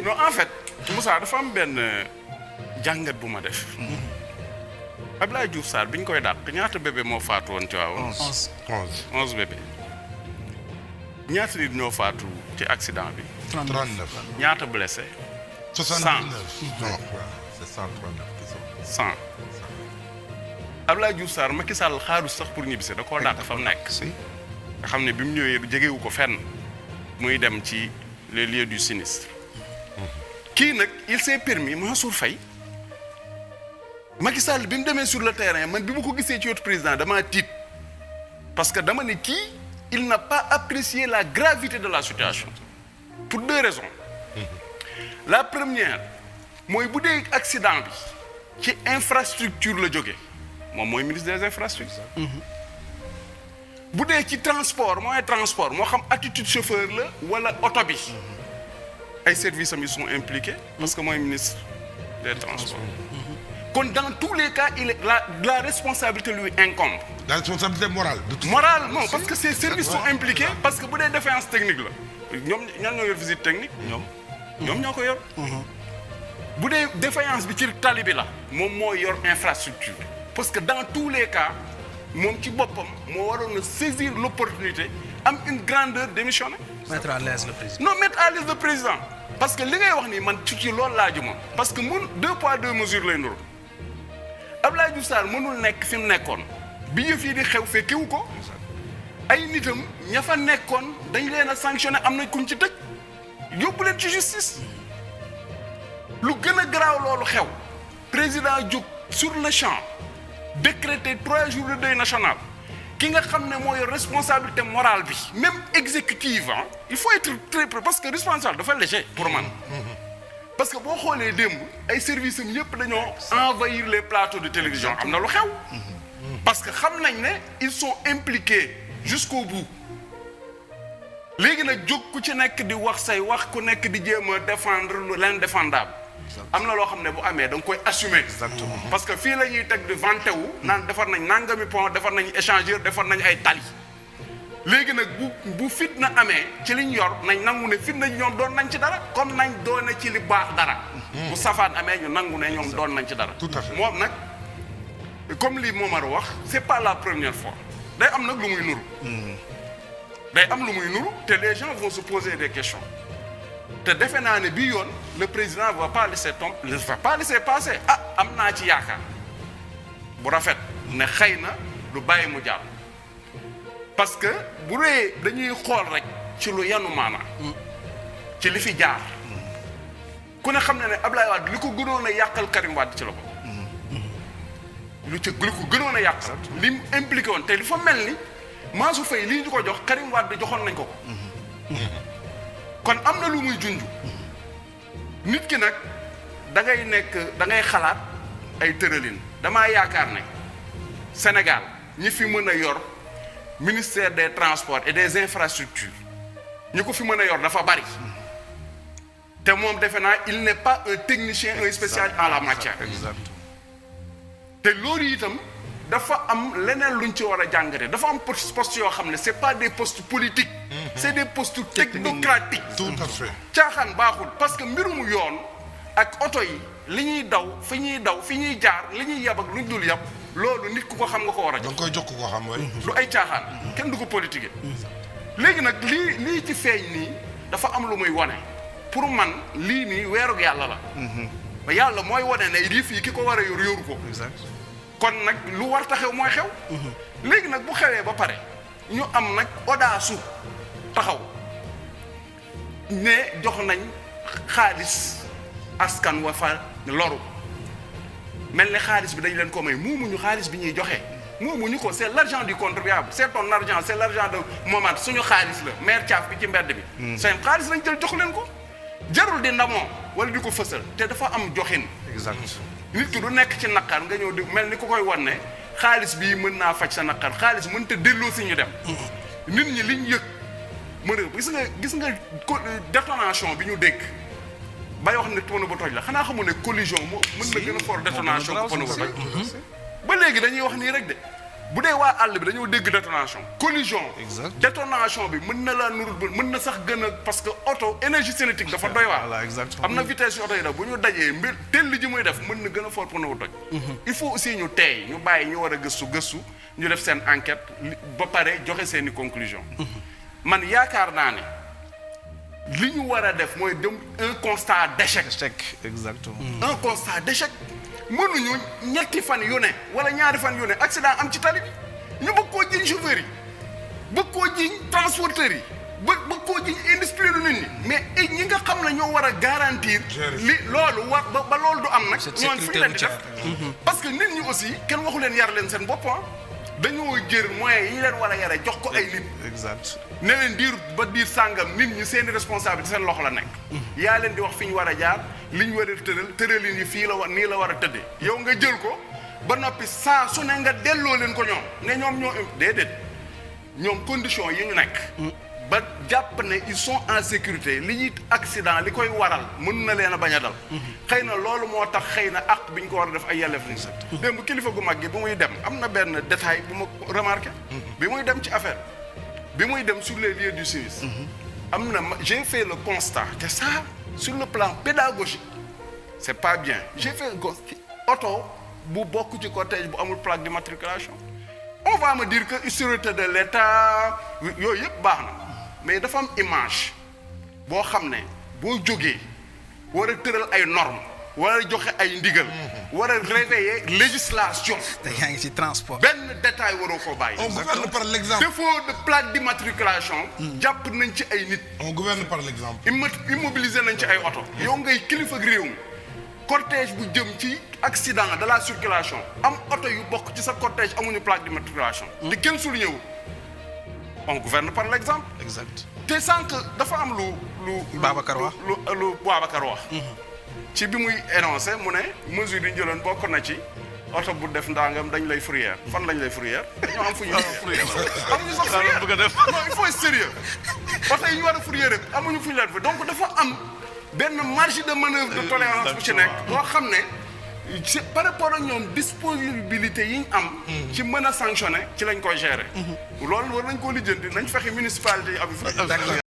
non en fait Moussa dafa am benn jàngat bu ma def. Abdoulaye Diouf Sarr bi ñu koy dàq ñaata bébé moo faatu woon ci waaw. 11 bébé. ñaata nit ñoo faatu ci accident bi. 39. ñaata blessé. 79. Non, c'est 139 qui sont. 100. Abdoulaye Diouf Sarr Macky Sall xaaru sax pour ñibbisi da koo dàq fa mu nekk. nga xam ne bi mu ñëwee jegewu ko fenn muy dem ci les lieux du sinistre. kii nag il s'est permis Mansour Faye Macky Sall bi mu demee sur le terrain man bi ma ko gisee ci wetu président damaa tiit parce que dama ne kii il n'a pas apprécié la gravité de la situation pour 2 raisons. La première mooy bu dee accident bi ci infrastructure la jóge moom mooy ministre des infrastructures. bu dee ci transport moo xam attitude chauffeur la wala oto bi ay services am ils sont impliqués parce que mooy ministre des transports. kon dans tous les cas la responsabilité lui incombe. La responsabilité morale. Morale non parce que ces services sont impliqués parce que bu dee défaillance technique la ñoom ñoo yor visite technique ñoom ñoo ko yor. bu dee défaillance bi ci tali bi la moom moo yor infrastructure parce que dans tous les cas moom ci boppam moo waroon a saisir l'opportunité am une grandeur démissionner. mettre à l'aise le président. Non, mettre à l'aise le président parce que li ngay wax nii man ci loolu laaju ma parce que mun 2 poids 2 mesures lay nuru Abdoulaye Diouf Sarr mënul nekk fi mu nekkoon bi yëf yi di xew fekkewu ko ay nitam ña fa nekkoon dañ leen a sanctionné am na kuñ ci tëj yóbbu leen ci justice lu gën a garaaw loolu xew président jóg sur le champ décréter 3 jours de deuil national ki nga xam ne mooy responsabilité morale bi même exécutive il faut être très près parce que responsable dafa léger pour man parce que boo xoolee démb ay services am yëpp dañoo envahir les plateaux de télévision am na lu xew parce que xam nañ ne ils sont impliqués jusqu'au bout léegi nag jóg ku ci nekk di wax say wax ku nekk di jéem a défendre l'indéfendable am na loo xam ne bu amee da nga koy assumer. Exactement. Parce que fii la ñuy teg di vanté wu naan defar nañ nangami pont defar nañ échangeur defar nañ ay tali léegi nag bu fitna amee ci liñ yor nañ nangu ne fitna ñoom doon nañ ci dara comme nañ doon ci li baax dara. bu safaan amee ñu nangu ne ñoom doon nañ ci dara. Tout à fait. moom nag comme li Momar wax c'est pas la première fois day am nag lu muy nuru. day am lu muy nuru te les gens vont se poser des questions. te defe naa ne bii yoon le président va pas laisser passer am naa ci yaakaar bu rafet ne xëy na lu bàyyi mu jàll parce que bu dee dañuy xool rek ci lu yanu maana ci li fi jaar ku ne xam ne ne Ablaye Wade li ko gënoon a yàqal Karim Wade ci la ko li ko gënoon a yàqal li mu impliqué woon te li fa mel ni Mansour Faye lii ñu ko jox Karim Wade joxoon nañ ko kon am na lu muy junj nit ki nag da ngay xalaat ay tëralin damaa yaakaar ne Sénégal ñi fi mën a yor ministère des transports et des infrastructures ñi ko fi mën a yor dafa bari te moom defe naa il n'est pas un technicien un spécialiste en la matière. te loolu itam dafa am leneen luñ ci war a jàngate dafa am poste yoo xam ne c'est pas des postes politiques. c'est des postes technocratiques. Tout à fait. caaxaan baaxul parce que mbirum yoon ak oto yi li ñuy daw fi ñuy jaar li ñuy yab ak luñ dul yab loolu nit ku ko xam nga ko war a jox. da nga koy jox ko xam waaye. lu ay caaxaan kenn du ko politiquer. léegi nag lii ci feeñ nii dafa am lu muy wane pour man lii nii weerug yàlla la. ba yàlla mooy wane ne yëf yi ki ko war a yor yoru ko. kon nag lu war ta xew mooy xew. léegi nag bu xewee ba pare ñu am nag audace taxaw ne jox nañ xaalis askan wa fa loru mel ne xaalis bi dañ leen ko may moomuñu xaalis bi ñuy joxe moomuñu ko c'est l'argent du contribuable c'est ton argent c'est l'argent de moment suñu xaalis la maire caaf bi ci mbedd bi. seen xaalis lañ jël jox leen ko jarul di ndamoo wala di ko fësal te dafa am joxin. Exact. nit ki du nekk ci naqar nga ñëw di mel ni ku koy wan ne xaalis bii mën naa faj sa naqar xaalis mën te delloo si ñu dem. nit ñi liñ yëg mën a gis nga détonation bi ñu dégg bay wax ne pono ba toj la xanaa xamu ne collision moo mën na gën a fort détonation bu pono ba toj ba léegi dañuy wax nii rek de bu dee waa àll bi dañoo dégg détonation collision Exact. détonation bi mën na laa nurul mën na sax gën a parce que oto énergie cinétique dafa doy waar Voilà, exactement. am na vitesse yu oto yi daf bu ñu dajee mbir tell ji muy def mën na gën a fort pour na wu toj il faut aussi ñu teey ñu bàyyi ñu war a gëstu ñu def seen enquête ba pare joxe seeni conclusion man yaakaar naa ne li ñu war a def mooy dem un constat d'échec Exactement. un constat d'échec mënuñu ñetti fan yu ne wala ñaari fan yu ne accident am ci tali bi ñu bëgg koo jiñ chauffeur yi bëgg koo jiñ transporteur yi bëgg koo jiñ industrie lu nit ñi mais ñi nga xam ne ñoo war a garantir li loolu war ba loolu du am nag ñoon fu ñu leen di def parce que nit ñi aussi kenn waxu leen yar leen seen bopp dañoo jër moyens yi ñu leen war a yare jox ko ay nit Exact. ne leen diir sàngam nit ñi seeni responsabilité seen loxo la nekk yaa leen di wax fi ñu war a jaar li ñu war a tëralin yi fii la war nii la war a tëddee yow nga jël ko ba noppi saa su ne nga delloo leen ko ñoom ne ñoom ñoo déedéet ñoom condition yi ñu nekk ba jàpp ne ils sont en sécurité li ñuy accident li koy waral mën na leen a bañ a dal xëy na loolu moo tax xëy na ak bi ñu ko war a def ay yelleef ni démb kilifa gu mag gi bu muy dem am na benn détail bu ma remarqué bi muy dem ci affaire bi muy dem sur les lieux du service am na j'ai fait le constat que ça sur le plan pédagogique c'est pas bien j'ai fait le constat oto bu bokk ci cortège bu amul plaque d'immatriculation on va me dire que sécurité de l'État yooyu yëpp baax na mais dafa am image boo xam ne boo jógee war a tëral ay normes war a joxe ay ndigal war a réveiller législation te yaa ngi ci transport. benn détail waroo koo bàyyi On gouverne par l'exemple. défaut de plaque d'immatriculation jàpp nañ ci ay nit On gouverne par l'exemple. immobilisé nañ ci ay oto yow ngay kilifa ak réew mi cortège bu jëm ci accident de la circulation am oto yu bokk ci sa cortège amuñu plaque d'immatriculation te kenn souligné wu on gouverne par l'exemple Exact. te sànq dafa am lu Babacar wax. lu Babacar wax ci bi muy énoncé mu ne mesure yi ñu jëloon bokk na ci oto bu def ndàngam dañ lay fourrière fan lañ lay fourrière dañoo am fu ñu amuñu sax fourrière bëgg a def. non il faut être sérieux oto yi ñu war a fourrière rek amuñu fu ñu leen fa donc dafa am benn marge de manœuvre de tolérance bu ci nekk boo xam ne ci par rapport ak ñoom disponibilité yi ñu am ci mën a sanctionner ci lañ koy gérer loolu war nañ koo lijjanti nañ fexe municipalité yi abi